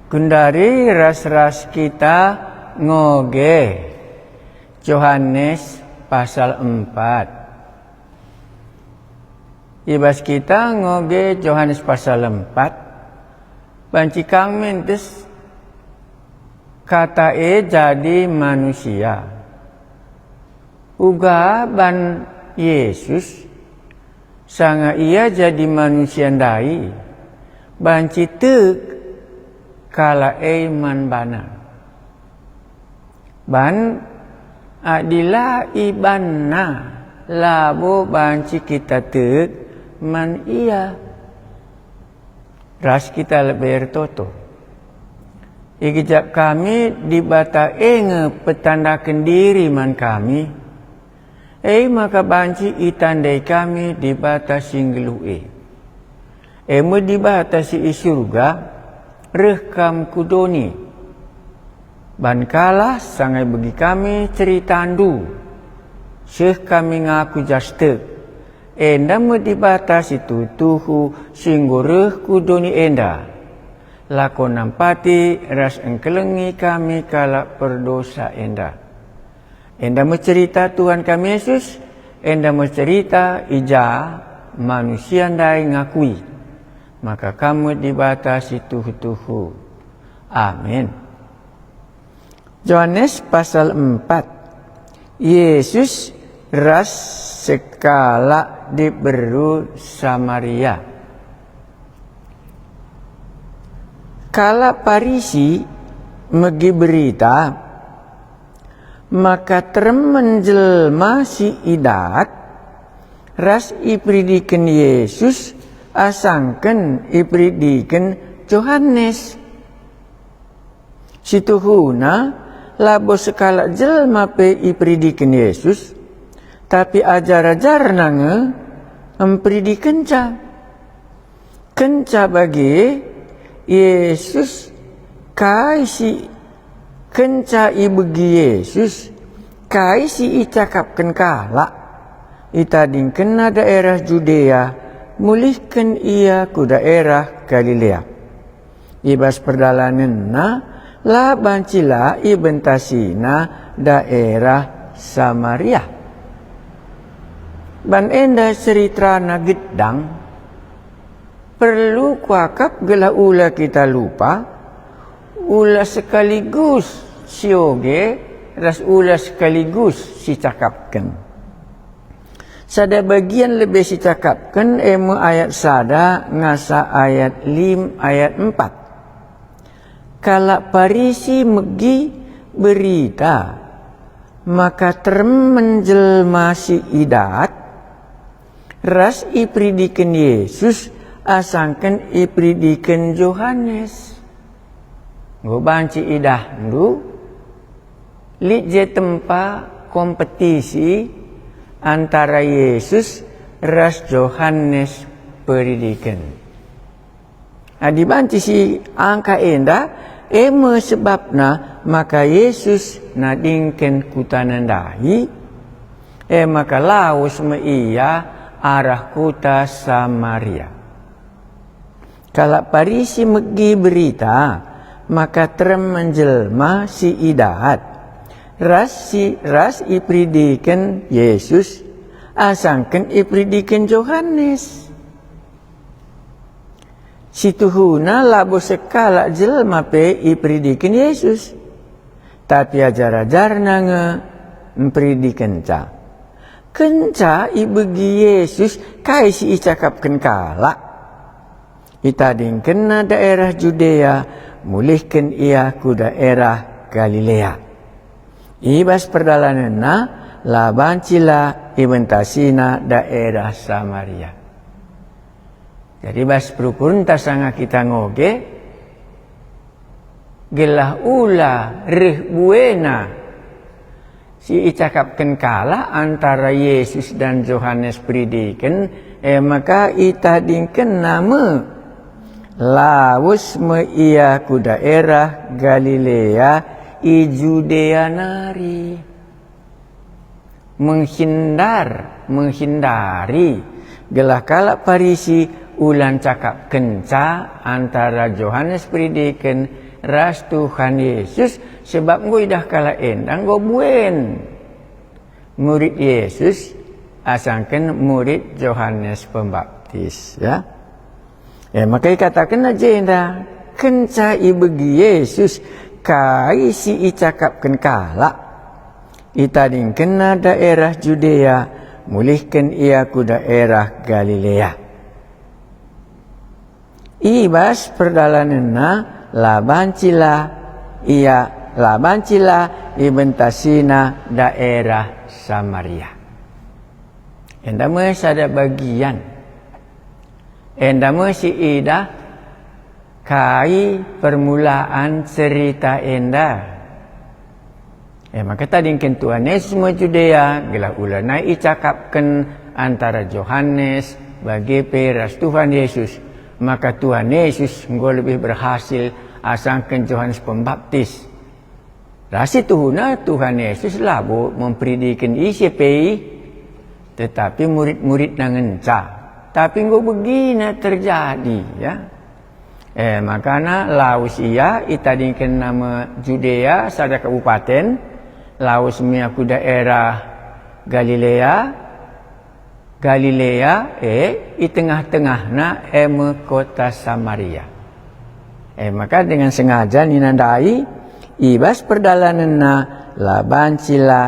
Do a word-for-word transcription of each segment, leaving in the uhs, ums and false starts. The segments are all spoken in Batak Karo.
Gundari ras-ras kita ngoge Johanes pasal empat. I bas kita ngoge Johanes pasal empat, banci kam mintes Kata e jadi manusia. Uga ban Yesus, sanga Ia jadi manusia ndai, banci tek kalak e man baNa. Ban adi la ibanNa, labo banci kita tek man Ia. Ras kita lebe ertoto. Igejap kami Dibata e nge petandaken diri man kami, e maka banci itandai kami Dibata si nggeluh e. E me Dibata si i Surga, reh Kam ku doni. Ban kalah sanga ibegi kami ceritandu, seh kami ngaku jas tek, enda me Dibata si tuhu-tuhu si enggo reh ku doni enda. Lako nampati ras engkelengi kami kalak perdosa enda. Enda me cerita Tuhan kami Yesus, enda me cerita i ja manusia ndai ngakui maka Kam me Dibata si tuhu-tuhu. Amin. Johanes pasal empat. Yesus ras sekalak diberu Samaria. Kalak Parisi megi berita maka teremen jelma si idat ras iperidiken Yesus asangken iperidiken Johanes. Situhuna, labo sekalak jelma pe iperidiken Yesus, tapi ajar-ajarNa nge mperidikenca. Kenca bage, Yesus kai si, kenca ibegi Yesus kai si icakapken kalak, itadingkenNa daerah Judea, mulihken Ia ku daerah Galilea. I bas perdalanenNa la banci la ibentasiNa daerah Samaria. Ban enda ceritaNa gedang, perlu kuakap gelah ula kita lupa, ula sekaligus si oge ras ula sekaligus si cakapken. Sada bagian lebe si cakapken e me ayat sada ngasa ayat lim-, ayat empat. Kalak Parisi megi berita maka teremen jelma si idat ras iperidiken Yesus asangken iperidiken Johanes. Enggo banci idahndu, lit je tempa kompetisi antara Yesus ras Johanes Peridiken. Adi banci si angka enda, e me sebabna maka Yesus nadingken kutana ndai, e maka lawes me Ia arah kuta Samaria. Kalak Parisi megi berita maka teremen jelma si idat ras si, ras iperidiken Yesus asangken iperidiken Johanes. Situhuna labo sekalak jelma pe iperidiken Yesus, tapi ajar-ajarNa nge mperidikenca. Kenca ibegi Yesus kai si icakapken kalak, itadingkenNa daerah Judea, mulihken Ia ku daerah Galilea. I bas perdalanenNa la banci la ibentasiNa daerah Samaria. Jadi bas perukurenta sanga kita ngoge, gelah ula reh buena si icakapken kalak antara Yesus dan Johanes Peridiken, e maka itadingkenNa me. Lawes me Ia ku daerah Galilea i Judea nari. Menghindar, menghindari, gelah kalak Parisi Ula ncakapkenca antara Johanes Peridiken ras Tuhan Yesus, sebab enggo idah kalak enda enggo buen murid Yesus asangken murid Johanes Pembaptis, ya. E, maka ikatakenna jenda, kenca ibegi Yesus kai si icakapken kalak, itadingkenna daerah Judea, mulihken ia ku daerah Galilea. I bas perdalanenna la banci la ia, la banci la ibentasina daerah Samaria. Enda me sada bagian. Enda me si idah kai permulaan cerita enda. E maka tadingken Tuhan Yesus me Judea, gelah ulana icakapken antara Johanes bage pe ras Tuhan Yesus. Maka Tuhan Yesus enggo lebih berhasil asangken Johanes Pembaptis. Ras si tuhuna Tuhan Yesus labo memperidiken ise pe, tetapi murid-muridna ngenca. Tapi enggo begina terjadi, ya. E, makana lawes ia itadingkenna me Judea sada kabupaten, lawes me ia ku daerah Galilea, Galilea, e, i tengah-tengahna e me kota Samaria. E, maka dengan sengaja nina ndai, i bas perdalanenna la banci la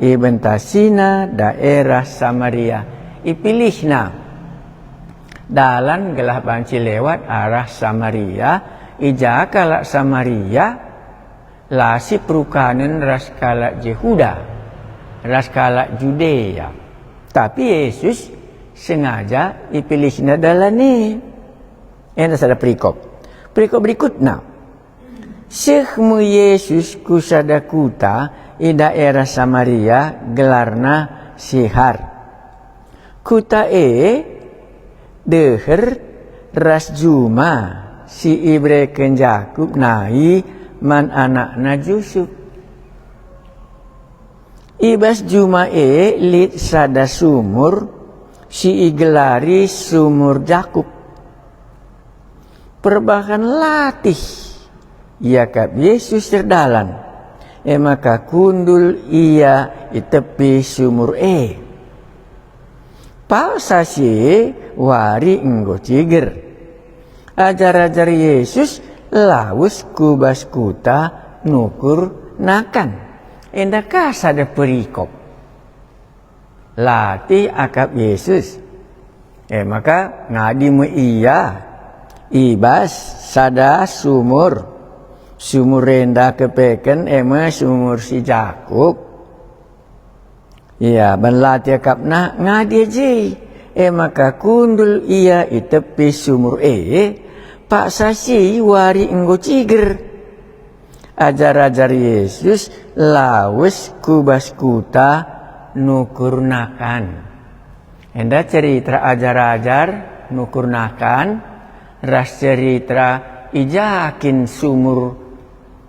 ibentasina daerah Samaria. Ipilihna dalan gelah banci lewat arah Samaria, i ja kalak Samaria la siperukanen ras kalak Jehuda, ras kalak Judea. Tapi Yesus sengaja ipilihna dalan e. Enda sada perikop. Perikop berikutna. Seh me Yesus ku sada kuta i daerah Samaria, gelarna Sihar. Kuta e deher ras juma si ibereken Jakup nai man anakna Jusup. I bas juma e lit sada sumur si igelari Sumur Jakup. Perbahan latih iakap Yesus erdalan, e maka kundul ia i tepi sumur e. Paksa si e wari enggo ciger. Ajar-ajar Yesus lawes ku bas kuta nukur nakan. Enda ka sada perikop. Latih akap Yesus. E maka ngadi me ia i bas sada sumur. Sumur enda kepeken e me sumur si Jakup. Ia ban latih akapna ngadi i je. E maka kundul ia i tepi sumur e, paksa si wari enggo ciger. Ajar-ajar Yesus lawes ku bas kuta nukur nakan. Enda cerita ajar-ajar nukur nakan ras cerita i ja kin sumur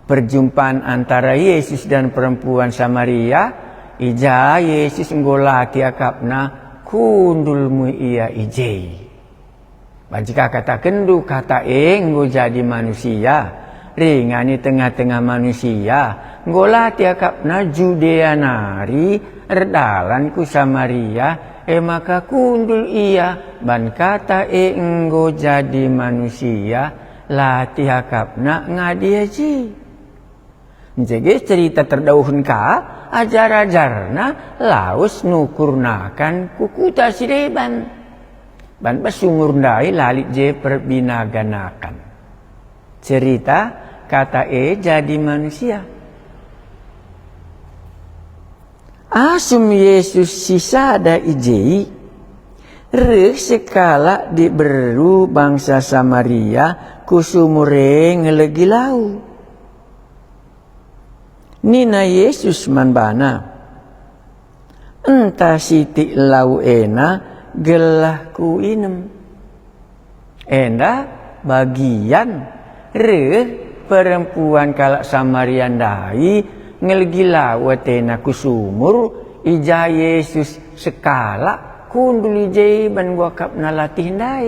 perjumpaan antara Yesus dan perempuan Samaria, i ja Yesus enggo latih akapna, kundul me ia i je. Banci ka katakenndu, Kata e enggo jadi manusia, ringan i tengah-tengah manusia, enggo latih akapna Judea nari, erdalan ku Samaria, e maka kundul ia, ban Kata e enggo jadi manusia, latih akapna ngadi i je. Njege cerita terdauhen ka, ajar-ajarna lawes nukur nakan ku kuta si deban. Ban bas sumur ndai la lit je perbinagan nakan. Cerita Kata e jadi manusia. Asum Yesus sisada i je, reh sekalak diberu bangsa Samaria ku sumur e ngelegi lau. Nina Yesus man bana, "Enta sitik lau ena gelah kuinem." Enda bagian reh perempuan kalak Samaria ndai ngelegi lau atena ku sumur, i ja Yesus sekalak kundul i je ban nggo akapna latih ndai.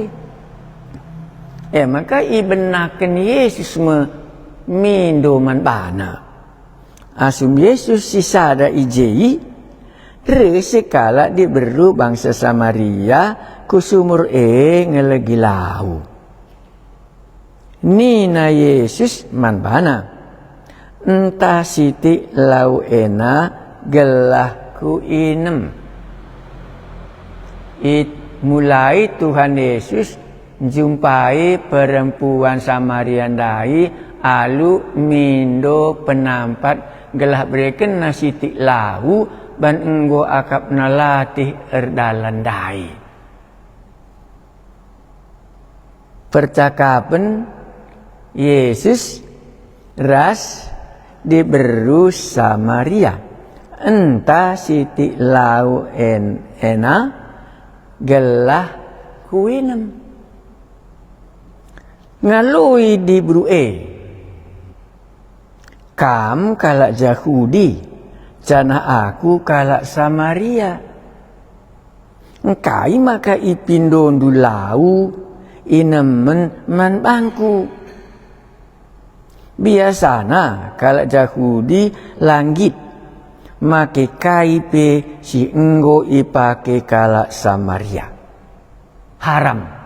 E maka ibenaken Yesus me mindo man bana. Asum Yesus sisada i je, reh sekalak diberu bangsa Samaria ku sumur e ngelegi lau. Nina Yesus man bana, "Ntah sitik lau ena gelah kuinem." It-, mulai Tuhan Yesus njumpai perempuan Samaria ndai alu mindo penampat gelah berekenna sitik lau ban enggo akapna latih erdalan ndai. Percakapen Yesus ras diberu Samaria. "Ntah sitik lau en-, ena gelah kuinem." Ngaloi diberu e, "Kam kalak Jahudi, janah aku kalak Samaria. Engkai maka ipindondu lau inemen man bangku? Biasana kalak Jahudi la nggit make kai pe si enggo ipake kalak Samaria. Haram.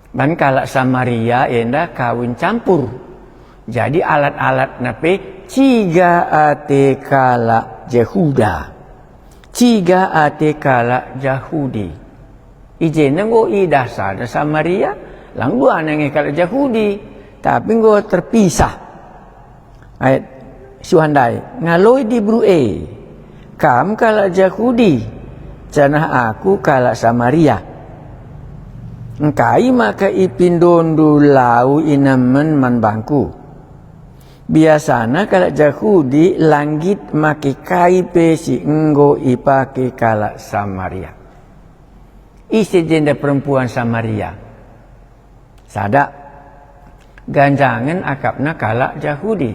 Ban kalak Samaria enda kawin campur. Jadi alat-alatna pe ciga ate kalak Jehuda, ciga ate kalak Jahudi." I jenda enggo idah sada Samaria, lang duana nge kalak Jahudi, tapi enggo terpisah. Ayat suandai, ngaloi diberu e, "Kam kalak Jahudi, janah aku kalak Samaria. Engkai maka ipindondu lau inemen man bangku? Biasana kalak Jahudi la nggit make kai pe si enggo ipake kalak Samaria." Ise jenda perempuan Samaria? Sada, ganjangen akapna kalak Jahudi.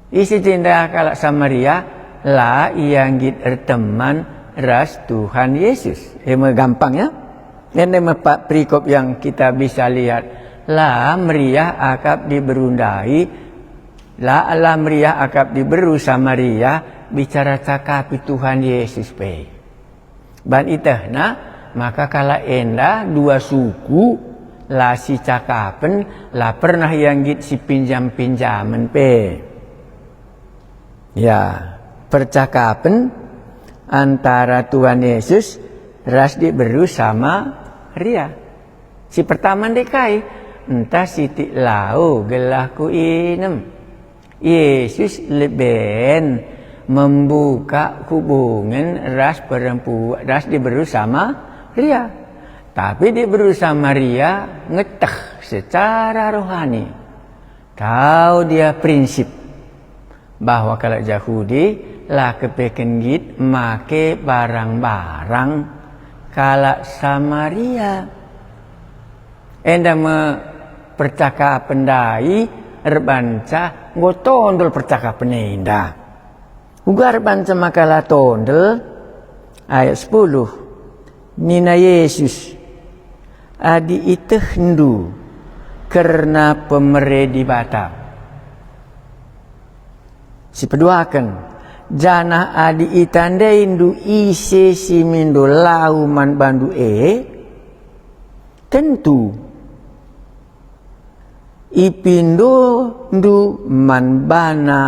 Ise jenda kalak Samaria, la ia nggit erteman ras Tuhan Yesus. E me gampang, ya. Enda me pa-, perikop yang kita bisa lihat. La meriah akap diberu ndai, la, la meriah akap diberu Samaria bicara cakapi Tuhan Yesus pe. Ban itehna maka kalak enda dua suku, la sicakapen, la pernah ia nggit sipinjam-pinjamen pe. Ya, percakapen antara Tuhan Yesus ras diberu Samaria. Si pertama ndai kai? "Ntah sitik lau gelah kuinem." Yesus leben membuka hubungen ras perempu-, ras diberu Samaria. Tapi diberu Samaria ngeteh secara rohani. Tau dia prinsip bahwa kalak Jahudi la kepeken nggit make barang-barang kalak Samaria. Enda me percakapen ndai erbanca enggo tondol percakapen enda. Uga erbanca maka la tondol? Ayat sepuluh. Nina Yesus, "Adi itehndu kerna pemere Dibata, sipeduaken, janah adi itandaindu ise si mindo lau man bandu e, tentu ipindondu man bana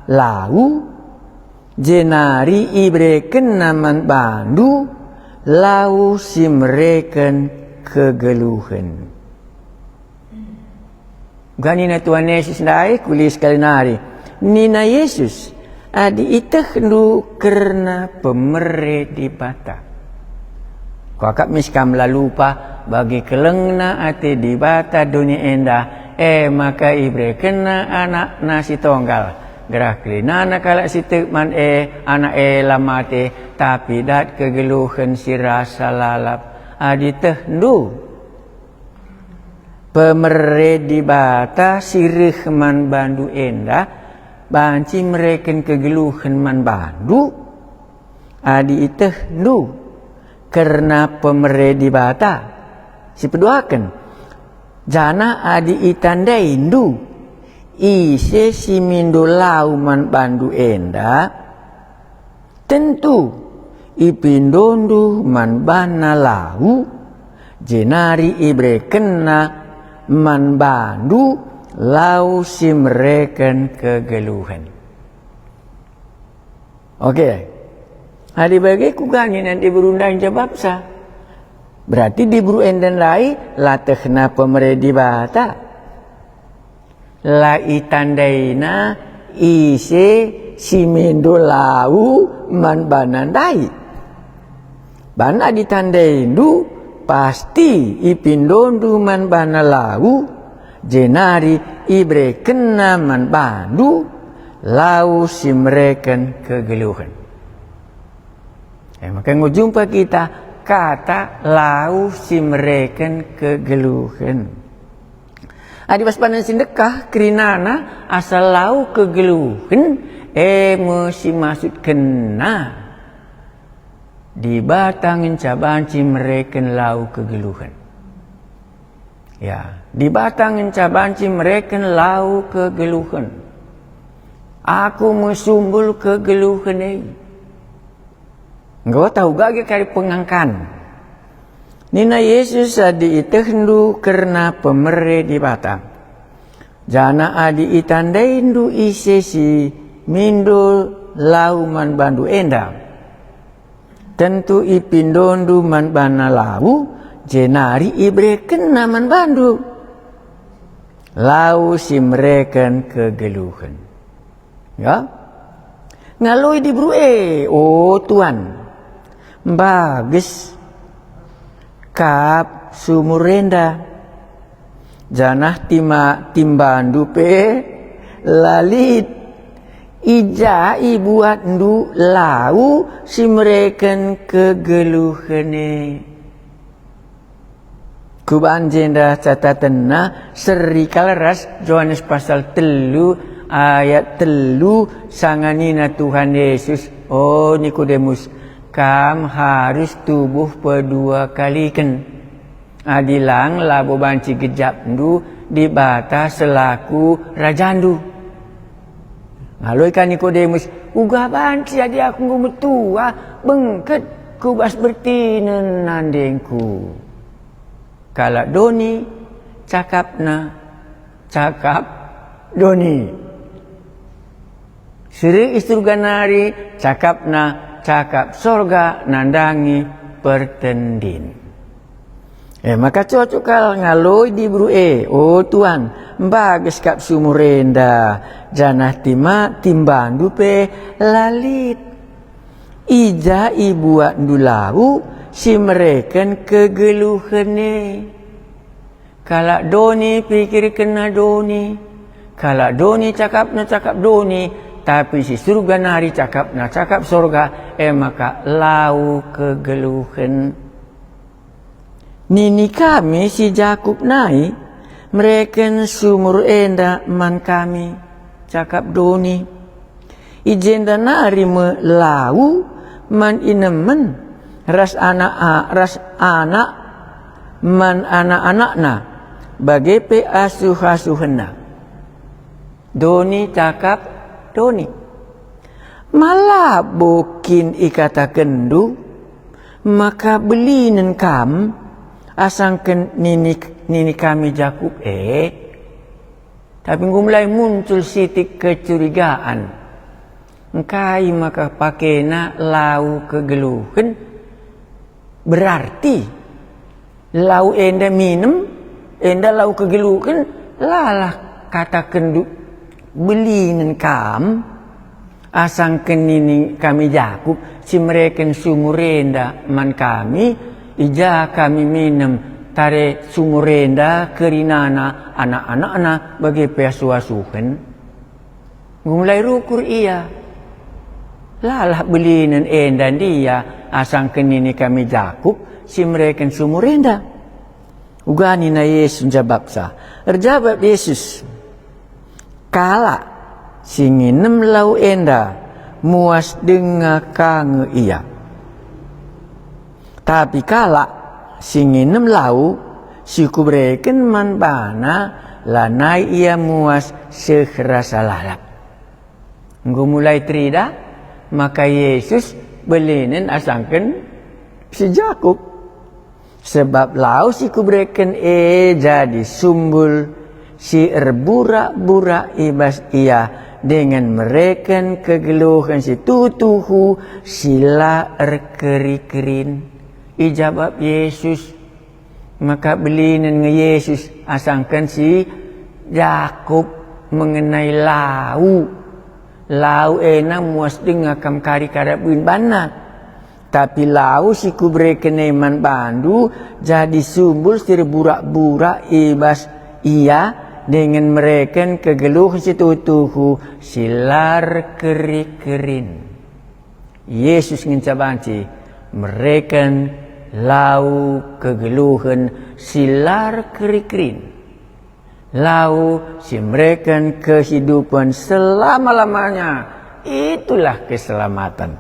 lau, jenari iberekenna man bandu lau si mereken kegeluhen." Uga nina Tuhan Yesus ndai, kulis sekali nari. Nina Yesus, "Adi itehndu kerna pemere Dibata." Kuakap mis kam la lupa bagi kelengna ate Dibata doni enda, e maka iberekenna AnakNa si Tonggal, gelah kerinana kalak si tek man e, Anak e la mate, tapi dat kegeluhen si rasa lalap. Adi tehndu, pemere Dibata si reh man bandu enda banci mereken kegeluhen man bandu, adi itehndu kerna pemere Dibata, sipeduaken, Janah adi itandaindu ise si mindo lau man bandu enda, tentu ipindondu man bana lau, jenari iberekenna man bandu lau si mereken kegeluhen. Oke. Adi bage kuga nina diberu ndai njabapsa? Berarti diberu enda ndai la tehna pemere Dibata. La itandaina ise si mindo lau man bana ndai. Banna ditandaindu, pasti ipindondu man bana lau, jenari iberekenna man bandu lau si mereken kegeluhen. E maka enggo jumpa kita kata lau si mereken kegeluhen. Adi bas padan si ndekah kerinana asa lau kegeluhen, e me si maksudkenna Dibata ngenca banci mereken lau kegeluhen. Ya, Dibata ngenca banci mereken lau kegeluhen. Aku mesumbul kegeluhen e. Enggo tau gage kari pengangkan. Nina Yesus, adi itehndu kerna pemere Dibata, janah adi itandaindu ise si mindo lau man bandu enda, tentu ipindondu man bana lau, jenari iberekenna man bandu lau si mereken kegeluhen. Ya. Ngaloi diberu e, "O Tuan, mbages kap sumur enda, janah tima-, timbandu pe la lit. I ja ibuatndu lau si mereken kegeluhen e?" Kuban jenda catatenna seri kal ras Johanes pasal telu ayat telu, sanga nina Tuhan Yesus, "O Nikodemus, kam harus tubuh pedua kaliken. Adi lang labo banci gejapndu Dibata selaku Rajandu." Ngaloi ka Nikodemus, "Uga banci adi aku enggo metua, bengket ku bas bertinen nandengku?" Kalak doni, cakapna cakap doni. Seri i Surga nari, cakapna cakap sorga nandangi pertendin. E maka cocok kal ngaloi diberu e, "O Tuan, mbages kap sumur enda, janah tima-, timbandu pe la lit. I ja ibuatndu lau si mereken kegeluhen e?" Kalak doni pikirkenna doni, kalak doni cakapna cakap doni, tapi si Surga nari cakapna cakap sorga, e maka lau kegeluhen. "Nini kami si Jakup nai mereken sumur enda man kami," cakap doni. "I jenda nari me lau man inemen ras anak a-, ras anak man anak-anakna, bage pe asuh-asuhenna." Doni cakap doni. "Ma labo kin ikatakenndu maka belinen kam asangken nini, nini kami Jakup e?" Tapi enggo mulai muncul sitik kecurigaan. Engkai maka pakena lau kegeluhen? Berarti lau enda minem, enda lau kegeluhen, lalah katakenndu belinen kam, asangken nini kami Jakup si mereken sumur enda man kami, i ja kami minem tare sumur enda kerinana anak-anakna bage pe asuh-asuhen. Enggo mulai rukur ia. Lalah belinen enda ndia asangken nini kami Jakup si mereken sumur enda. Uga nina Yesus njabapsa. Erjabap Yesus, "Kalak si nginem lau enda muas denga ka nge ia. Tapi kalak si nginem lau Si kubereken man bana lanai ia muas seh rasa lalap. Enggo mulai teridah maka Yesus belinen asangken si Jakup. Sebab lau si kubereken e jadi sumbul si erburak-burak i bas ia dingen mereken kegeluhen si tuhu-tuhu si la erkeri-kerin. Ijabap Yesus, maka belinen nge Yesus asangken si Jakup mengenai lau. Lau ena muas denga kam kari kada buin banna. Tapi lau si kubereken e man bandu jadi sumbul si erburak-burak i bas ia dingen mereken kegeluhen si tuhu-tuhu si la erkeri-kerin. Yesus ngenca banci mereken lau kegeluhen si la erkeri-kerin. Lau si mereken kehidupen selama-lamanya, itulah keselamatan.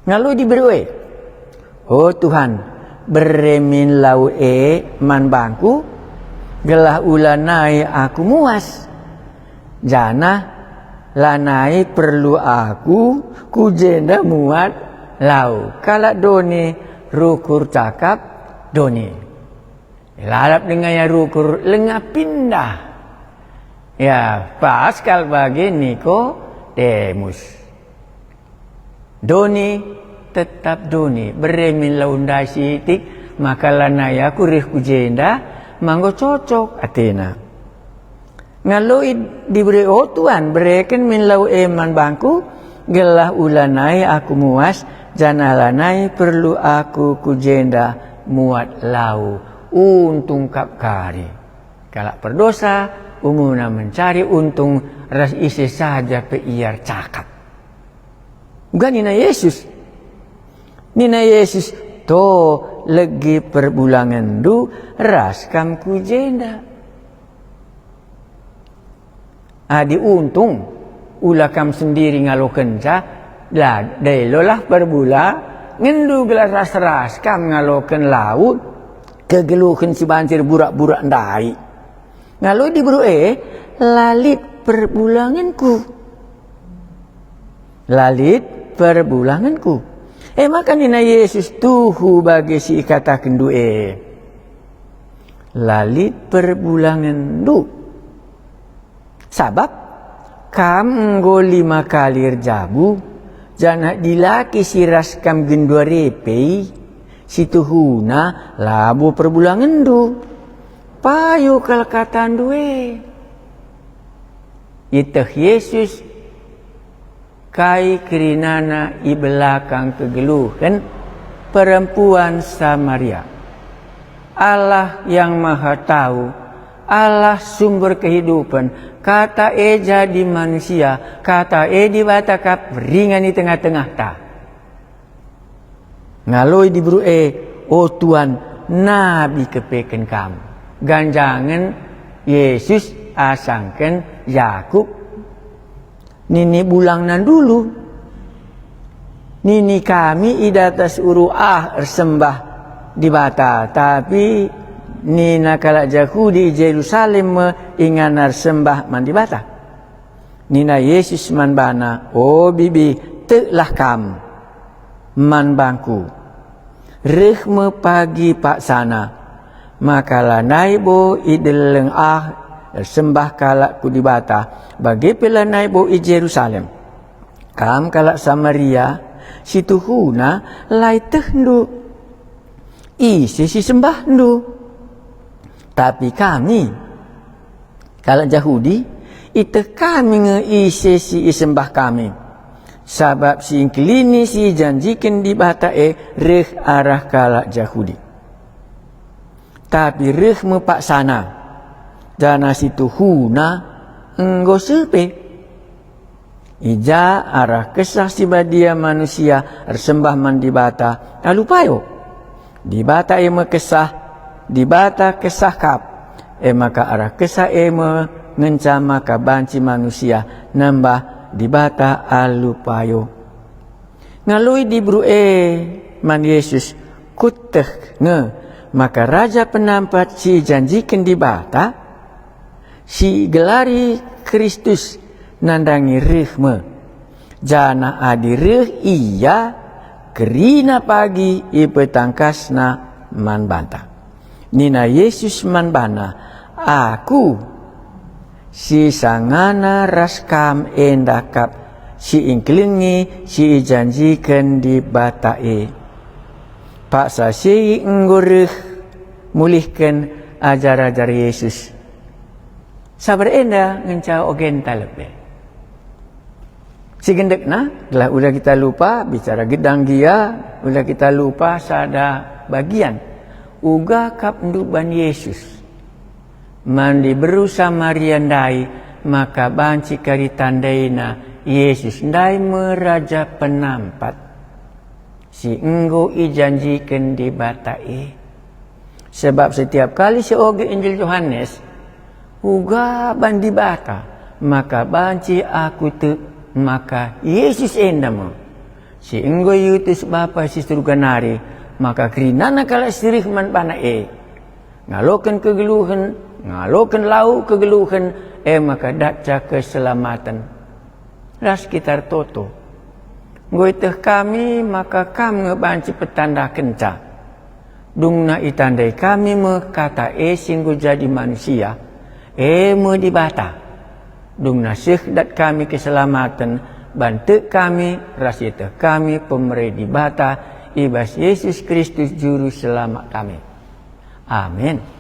Ngalo diberu e, "O Tuhan, bere min lau e man bangku, gelah ulanai aku muas. Janah lanai perlu aku ku jenda muat lau." Kalak doni rukur cakap doni. Lalap denga ia rukur langa pindah. Ya, pas kal bage Nikodemus. Doni, tetap doni, bere min lau ndai sitik, maka lanai aku reh ku jenda, ma enggo cocok atena. Ngaloi diberu e, "O Tuan, bereken min lau e man bangku, gelah ulanai aku muas, janah lanai perlu aku ku jenda muat lau." Untung kap kari. Kalak perdosa umumna mencari untung ras ise saja pe ia ercakap. Uga nina Yesus, nina Yesus, "To legi perbulangenndu ras kam ku jenda." Adi untung, ula kam sendiri ngalokenca, la, delolah perbulangenndu gelah ras-ras kam ngaloken lau kegeluhen si banci erburak-burak ndai. Ngaloi diberu e, "La lit perbulangenku. La lit perbulangenku." E maka nina Yesus, "Tuhu bage si ikatakenndu e. La lit perbulangenndu. Sabap kam enggo lima kali erjabu, janah dilaki si ras kam genduari pe, si tuhuna labo perbulangenndu. Payo kal katandu e." Ieteh Yesus kai kerinana i belakang kegeluhen perempuan Samaria. Allah Yang Maha Tahu, Allah sumber kehidupen, Kata e jadi manusia, Kata e Dibata kap ringan i tengah-tengahta. Ngaloi diberu e, "O Tuan, nabi kepeken Kam." Ganjangen Yesus asangken Jakup. Nini bulangna ndulu. Nini kami i datas uru ah ersembah Dibata, tapi nina kalak Jahudi i Jerusalem me ingana ersembah man Dibata. Nina Yesus man bana, "O bibi, teklah kam man bangku. Reh me pagi paksana, maka lanai bo i deleng ah ersembah kalak ku Dibata, bage pe lanai bo i Jerusalem. Kam kalak Samaria, si tuhuna la ietehndu ise si sembahndu. Tapi kami, kalak Jahudi, ieteh kami nge ise si isembah kami, sabap si engkelini si ijanjiken Dibata e reh arah kalak Jahudi. Tapi reh me paksana, janah si tuhuna enggo seh pe. I ja arah Kesah Si Badia manusia ersembah man Dibata alu payo. Dibata e me Kesah, Dibata Kesah kap. E maka arah Kesah e me ngenca maka banci manusia nembah Dibata alu payo." Ngaloi diberu e man Yesus, "Kueteh nge Maka Raja Penampat si ijanjiken Dibata, si igelari Kristus, nandangi reh me. Janah adi reh Ia, kerina pagi ipetangkasNa man banta. Nina Jesus man bana, "Aku si sangana ras kam enda kap, si engkelengi si ijanjiken Dibata e." Paksa si enggo reh mulihken ajar-ajar Jesus. Sabar enda ngenca ogenta lebe. Si gendekna, gelah ula kita lupa, bicara gedang gia, ula kita lupa sada bagian. Uga kap nduban Yesus. Man diberu Samaria ndai, maka banci kari tandaina Yesus ndai me Raja Penampat si enggo ijanjiken Dibata e. Sebab setiap kali sioge Injil Johanes, uga ban Dibata, maka banci aku tek maka Yesus enda me, si enggo iutus Bapa si Surga nari, maka kerinana kalak si reh man baNa e. Ngaloken kegeluhen, ngaloken lau kegeluhen, e maka datca keselamaten. Ras kita ertoto. Enggo ieteh kami maka Kam nge banci petandakenca. Dungna itandai kami me Kata e si enggo jadi manusia, e me Dibata. Dungna seh dat kami keselamaten, ban tek kami ras ieteh kami pemere Dibata i bas Yesus Kristus Juru Selamat kami. Amin.